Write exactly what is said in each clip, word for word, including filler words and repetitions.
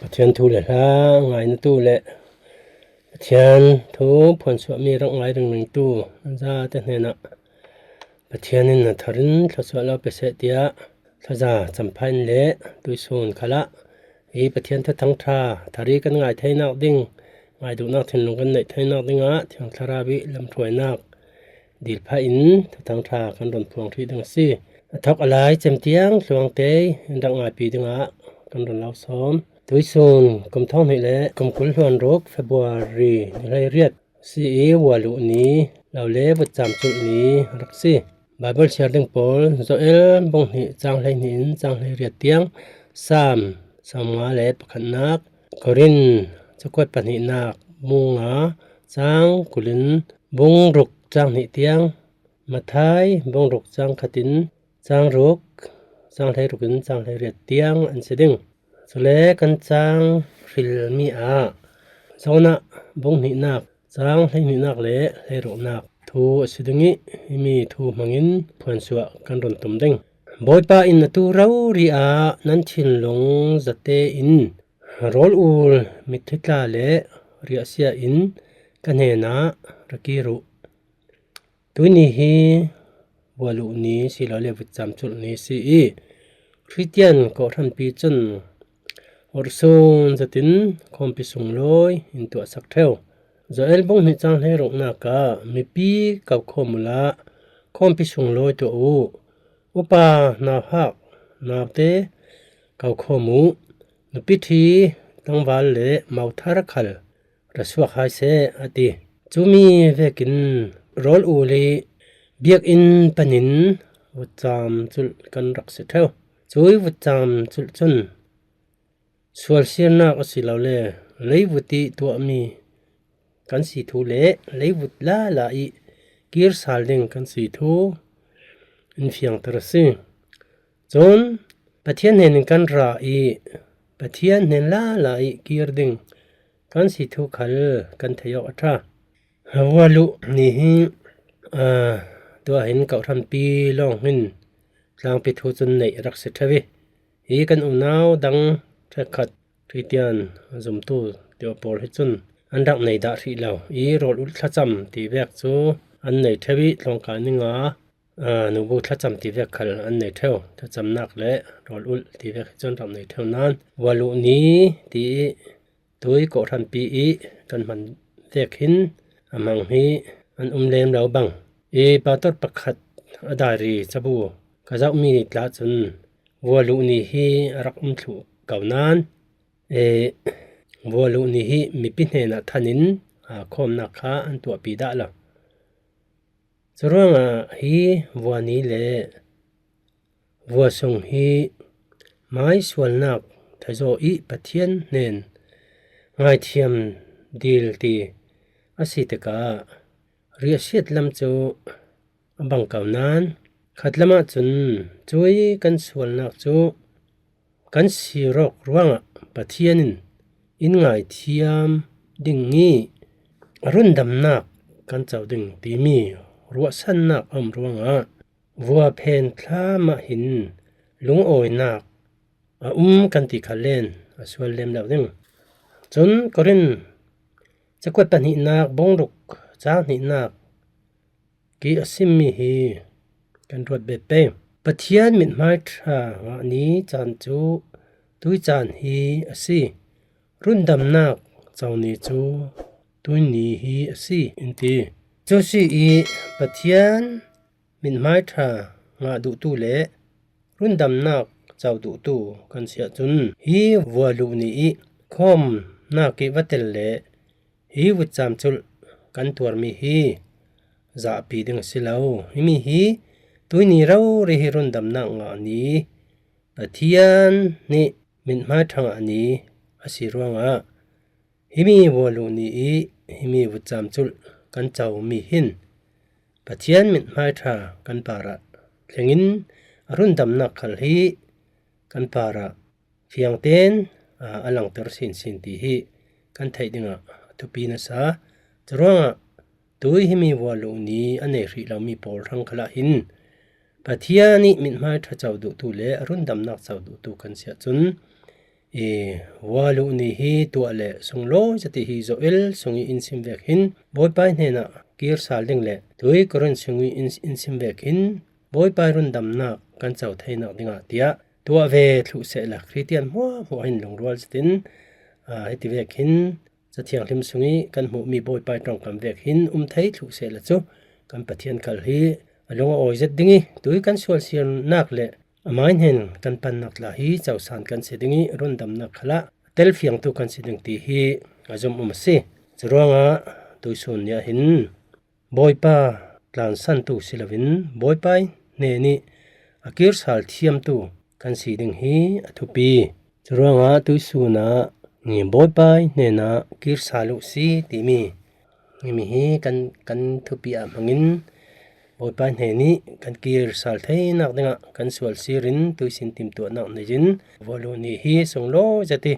Pathian thu le hla ngainatu le Pathian thu phuansuahmi rak ngai ringringtu nan zate hnenah Pathian in a tharin thlawsuah lo pe seh, tiah thlaza Champha in le tuisun khalah hi Pathian thuthang ṭha thari kan ngai theinak ding, ngaiduhnak thinlung kan neih theinak dingah Thiang Thlarau ih lamhruainak dilphah in thuthang ṭha kan run phuang hrih ding a si. A thawk a lai cem tiang tluangte in rak ngaipi dingah kan run lo sawm. Tuisun kum thawng hnih le kum kul hluan ruk February ni hleiriat si ih, Vualuh ni lo le Vutcam Culh ni rak si. Baibal siar ding pawl, Joel bung hnih cang hleihnih in cang hleiriat tiang, Sam sawmnga le pakhatnak, Korin cakuat pahnihnak bung nga cang kulin bung ruk cang hnih tiang, Mathai bung ruk cang khatin cang ruk, cang hleiruk in cang hleiriat tiang an si ding. Cule kan cang hrilmi ah Jonah bung hnihnak cang hleihnihnak le hleiruknak thu a si ding ih, himi thu hmangin phuansuah kan run tum ding. Bawipa in atu rori ah nan thinlung zate in rawl ul mitthi tla le riahsia in ka hnenah ra kir uh. Tuini hi Vualuh ni si lo le Vutcam Culh ni si ih, Khristian kawhhranpi cun urhsun zetin khawmpi sunglawi in tuahsak ṭheu. Joel bung hnih cang hleiruknak ah mipi ko khawm uhla khawmpi sunglawi tuah uh. Upa, nauhak, naute ko khawm uh. Nupi ṭhi, tlangval le mothar khal ra suak hai seh, a ti. Cumi vekin rawl ul ih biakinn panin Vutcam Culh kan rak si ṭheu. Cui Vutcam Culh cun sualsiarnak a si lo le leivut ih tuahmi kan si thu le leivut lala ih kir sal ding kan si thu in fiangter a si. Cun Pathian hnen in kan ra ih Pathian hnen lala ih kir ding kan si thu khal kan theih awk a ṭha. Vualuh ni hi, aa, tuah hin kawhhranpi lawng hin tlangpi thu cun neih rak si ṭheu ih, hi kan unau dang ṭhekkhat Khristian zumtu tiah pawl hi cun an rak nei dah hrih lo ih, rawl ulh thlacam ti vek cu an nei ṭheu ih, tlawngkai ni nga, aa, nubu thlacam ti vek khal an nei ṭheu. Thlacamnak le rawl ulh ti vek hi cun rak nei ṭheu nain, Vualuh ni ti ih tui kawhhranpi ih kan hman vek hin a hmang hi an um lem lo bang. Ih pastor pakhat a diary cabu ka zohmi tla cun Vualuh ni hi a rak um thluh ko nain, ih, Vualuh ni hi mipi hnenah than in, aa, khawmnak kha an tuahpi dah lo. Curuangah hi vua ni le vua sung hi hmaisualnak theizaw ih Pathian hnen ngaithiam dil ti a si tikah riahsiat lam cu a bang ko nain, khatlam ahcun cui kan sualnak cu kan sir awk ruangah Pathian in in ngaithiam ding ih a rundamnak kan co ding timi ruahsannak a um ruangah vua phen thlam ah hin lungawinak a um kan ti khal len a sual lem lo ding. Cun Korin cakuat pahnihnak bung ruk cang hnihnak ih a simmi hi kan ruat bet pei. Pathian mithmai ṭha ngah ni caan cu tui caan hi a si. Rundamnak co ni cu tui ni hi a si, in ti. Cu si ih Pathian mithmai ṭha ngah duhtu le rundamnak co duhtu kan si ahcun, hi Vualuh ni ih khawmnak ih va tel le hi Vutcam Culh kan tuarmi hi zahpi ding a si lo. Himi hi tuini rori hi rundamnak ngah ni, Pathian nih mithmai ṭha ngah ni a si ruangah, himi Vualuh ni ih himi Vutcam Culh kan comi hin Pathian mithmai ṭha kan parah thlengin a rundamnak khal hi kan parah fiangten, aa, a langter sinsin ti hi kan theih dingah a thupi nasa. Curuangah tui himi Vualuh ni a nei hrih lomi pawl hrang khalah hin Pathian ih mithmai ṭha co duhtu le a rundamnak co duhtu kan si ahcun, i, vualuh ni hi tuah le sunglawi zet hi Joel sung i in sim vek hin Bawipa i hnenah kir sal ding le tui Korin sung i in, in sim vek hin Bawipa i rundamnak kan co theinak dingah tiah tuah ve thluh sehla Khristian hmuahhmuah hin lungrual zetin, aa, hiti vek hin Cathianghlim sung i kan hmuhmi Bawipa i ṭongkam vek hin um thei thluh sehla cu kan Pathian khal hi a lung a awi zet ding i tui kan sualsirnak le amai hnen kan pannak tla hi cosan kan si ding i rundamnak khalah a telfiangtu kan si ding ti hi a zumh um a si. Curuangah tuisun ni ah hin Bawipa tlansantu si loin Bawipa i hnen i a kir sal thiamtu kan si ding hi a thupi. Curuangah tuisun ah Bawipa i hnenah kir sal uh si timi himi hi kan, kan thupi ah hmangin Bawipa i hnen i kan kir sal theinak dingah kan sualsir in tuisin timtuahnak nei in vualuh ni hi sunglawi zet i,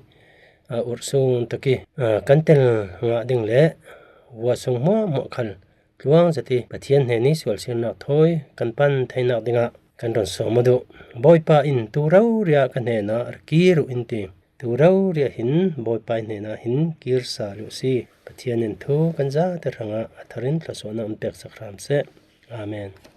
aa, urhsung tak i, aa, kan tel ngah ding le vua sung hmuahhmuah khal tluang zet i Pathian hnen i sualsirnak thawi kan pan theinak dingah kan run sawm uh duh. Bawipa in tu rori ah ka hnenah ra kir uh in ti. Tu rori ah hin Bawipa i hnenah hin kir sal uh si. Pathian in thu kan zate hrangah a thar in thlawsuahnak in peksak hram seh. Amen.